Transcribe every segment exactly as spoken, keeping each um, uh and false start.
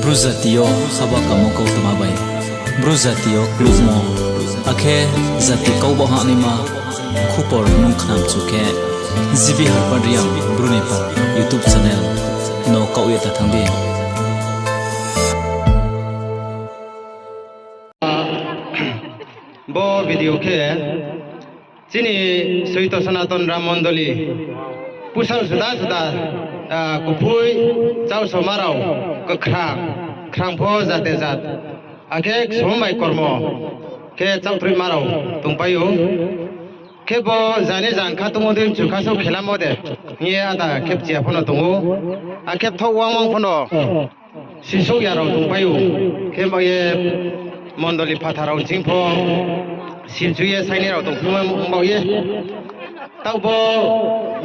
Bru jati yo haba kamo kautma bai, Bru jati yo klubmo, akhe jati kau baoh hahnaima khupor nung khnamchu khe, G B Harpad Reang Bru ni pha YouTube channel no kaoh ye ta thanng di. Bo video khe chini Soito Sanaton Ram Mondoli, pusao juda juda, ah, kuphoi, chausoma rao, khrang, khrang pho jate jat, akhe ksom bai kormo khe chaohtroima rao tongpai ou. Khe bo jani jang kha tongmo dei mchu kha souh khelamo de hing ye ada khe bchiya pho no tong ou, akhe bthaoh wang wang pho no sisouh ya rao tongpai ou. Khe baoh ye mondoli phathar rao ching pho simchu ye sainai rao tongphimo baoh ye. Taoh bo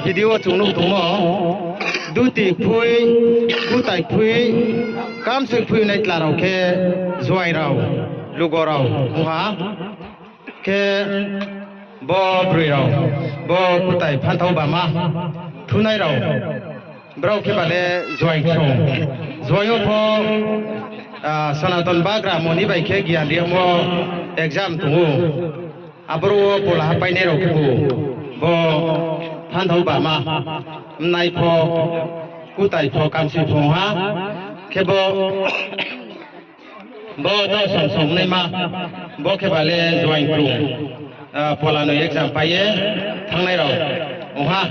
video wo chung nuh tongmo, duti kphui, kutai kphui, kamsoi kphui nai tla rao khe juaing rao, lugo rao ong ha. Khe bo broi rao, bo kutai phanthao bama thunai rao, brao khe ba le juaing ksong. Juaing yo pho, ah, Sanaton bagra moni bai khe giyan rimo exam tong ou. Aboro wo pola ha painai rao khebu bo phanthao bama, mnai pho, kutai pho, kamsoi pho ha. Khe bo Bo tao song song naima, bo khe ba le juaing krung, ah, pola no exam pai ye thanngnai rao ong ha.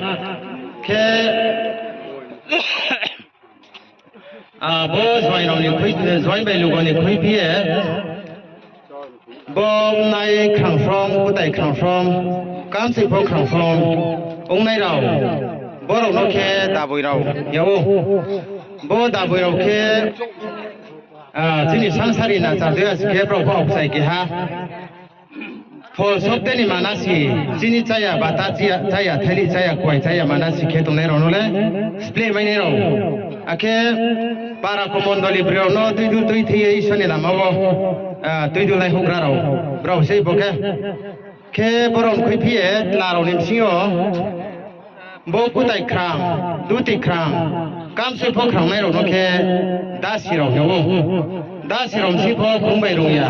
Khe, ah, bo juaing rao ni khui, juaing bai lugo ni khuiphi ye, bo ong nai khrangphrom, kutai khrangphrom, kamsoi pho khrangphrom ongnai rao, bo rao no khe daboi rao yag ou. Bo daboi rao khe, ah, chini sangsari na chadoi ya si khe brao pho aokchai keha. Phol sokte ni manasi, chini cháya bata, cháya, cháya thaili, cháya kuai, cháya manasi khe tongnai rao no le spleh mainai rao. Akhe para komondoli broi rao no tuidul tuithei ye Isor ni lama wo, ah, tuidulnai houhgra rao, brao sei bo khe. Khe brao ni khuiphi ye tla rao ni bsing yo bo kutai khrang, duti khrang, kamsoi pho khrangnai rao no khe dasi rao hing ou. Dasi rao bsing pho krung bai rung ya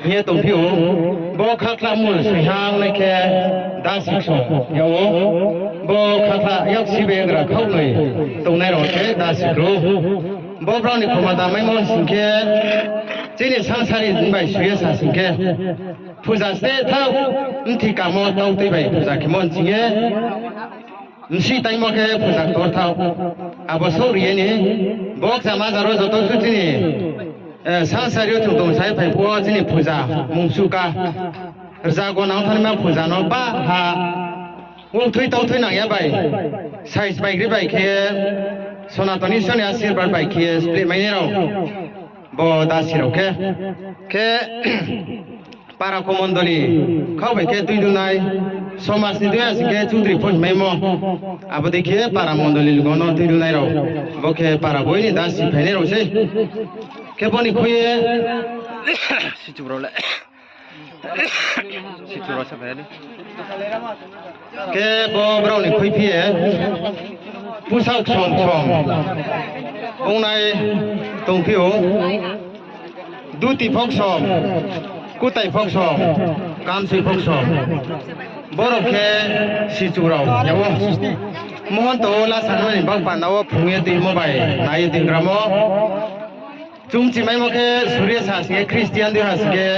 hing ye tongphi ou. Bo khakhla mul soihangnai khe dasi ksong yag ou. Bo khakhla yaksi begra khaohnoi tongnai rao khe dasi krung. Bo brao ni khomota maimo sing khe, chini sangsari bai sui ye sa sing khe, puja sle thaoh, mthi kamo tau tui bai puja khemo sing ye, bsih taimo khe puja ktor thaoh. Abo souh ri ye ni, bo kcham ajar wo joto suh chini, eh, sangsari yo chung tong sai phai phuh wo chini puja mungsuh ka. Rza go nang thanngnaima puja no ba ha, ukthui tauthui nang ya bai, size bai gri bai khe, Sonaton Isor ni asirbad bai khe spleh mainai rao, bo dasi rao khe. Khe para komondoli khaoh bai khe tuidulnai, somaj ni dui ya sing khe chudri pho hingmaimo. Abo dei khe para mondoli lugo no tuidulnai rao, bo khe para boi ni dasi phainai rao sei. Khe bo ni khui ye, sichu rao le. Khe bo brao ni khuiphi ye, pusao ksom ksom ongnai tongphi ou, duti pho ksom, kutai pho ksom, kamsoi pho ksom. Brao khe sichu rao yag ou. Mohonto wo lasa no ni bak panda wo phrung ye tuimo bai nai ye tuigramo. Chung chimaimo khe suri sa sing khe Christian dei ha sing khe,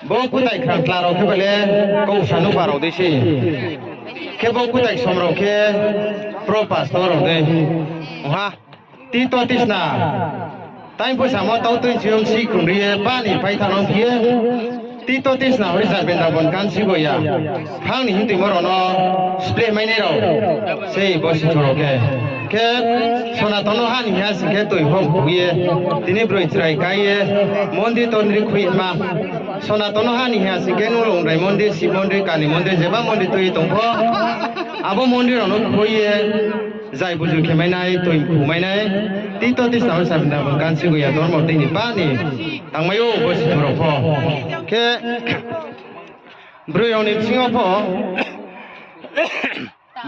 bo kutai khrang tla rao khe ba le kau sa nuhba rao dei se. Khe bo kutai ksom rao khe pro pastor rao dei ong ha. Tito tisna, taingphu samo tau tui chiyong si krung ri ye pa ni paitha no phi ye, tito tisna hori sa Brindabon kansi bo ya. Phang ni hingtuimo rao no spleh mainai rao sei bo sichu rao khe. Khe Sonaton no ha ni ha sing khe toi hom khui ye, tini broi chrai kai ye, mondir tondri khui ma. Sonaton no ha ni ha sing khe nung Longrai mondir, Sib mondir, Kali mondir, jeba mondir tui ye tong pho, abo mondir rao no khui ye, zai buju khe mainai, toi mkhu mainai, tito tisna hori sa Brindabon kansi bo ya dormo tei ni pa ni tangmai ou bo sichu rao pho. Khe broi rao ni bsing yo pho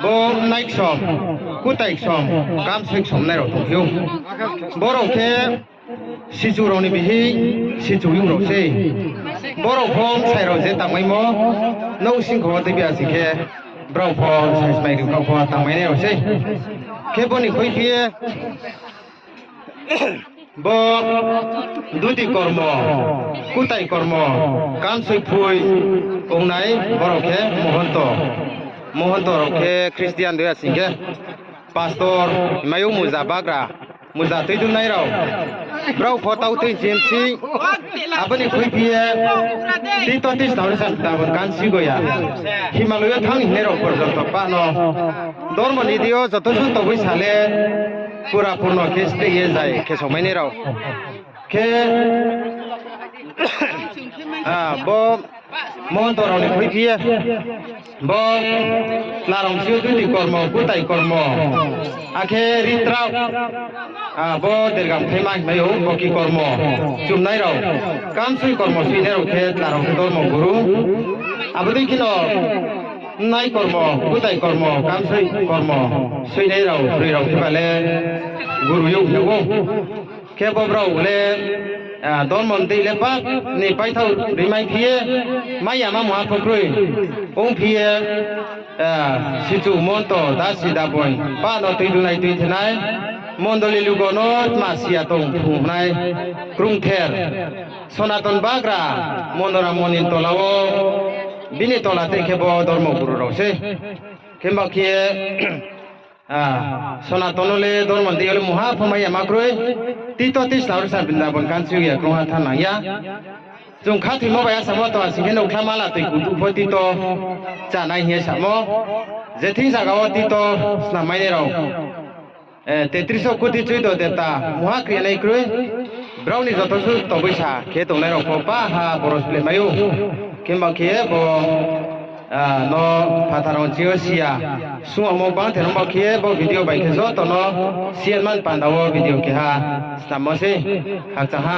Bo nai ksom, kutai ksom, kamsoi ksom nai rao tongphi ou. Bo rao khe sichu rao ni bihih, sichu yung rao sei. Bo rao pho bsai rao je tangmaimo, nouh singkho wo tuibi ya sing khe, brao pho saismai ri kau pho tangmai nai rao sei. Khe bo ni khuiphi ye, bo duti kormo, kutai kormo, kamsoi phui ongnai, bo rao khe mohonto. Mohonto rao khe Christian de ya sing khe, pastor, mai ou muja bagra, muja tuidunai rao. Brao pho tau tui chim si, abo ni khuiphi ye, tito tisna ri san tabon kansi go ya. Himaloi yo thanng hingnai rao porjonto pah no. Dormo ni deing yo joto suh toboi sa le, pura purno khe steh ye zai khe songmai nai rao. Khe, a, bo mohonto rao ni khuiphi ye, bo tla rao si yo duti kormo, kutai kormo, akhe ritrao, a, bo dergam khe ma hingmai ou, boki kormo, chumnai rao, kamsoi kormo soinai rao khe tla rao khe dormo guru. Abo dei kheno nai kormo, kutai kormo, kamsoi kormo soinai rao, broi rao khe ba le guru yo hing ou. Khe bo brao le, a, dormo ni deing le pah ni paithao rimai phi ye, mai yama mungha pho kroi. Ongphi ye, a, sichu monto, dasi daboing, pah no tuidunai tuithenai, mondoli lugo no tma siya tong phrungnai, krungther, Sonaton bagra, Monoram Moni ni tola wo, bini tola tei khe bo dormo guru rao sei. Khemba khe, a, Sonaton no le dormo ni deing yo le mungha pho mai yama kroi, tito tisna ri san Brindabon kansi ya krungha thanng nang ya. Chung khathoimo bai asamo tong sing khe, nouhkhla mala toi kutu pho tito chánai hing ye samo. Je thing zaga wo tito snam mai nai rao, e, tetris koti chuido debta mungha kri nai kroi, brao ni joto suh toboi sa khe tongnai rao pho pah ha boros plemai ou. Khemba khe bo, a, no phathar rao ching yo siya, sungamo bangther ongba khe bo video bai khe joto no siyan man panda wo video keha snammo sei, khakchang ha.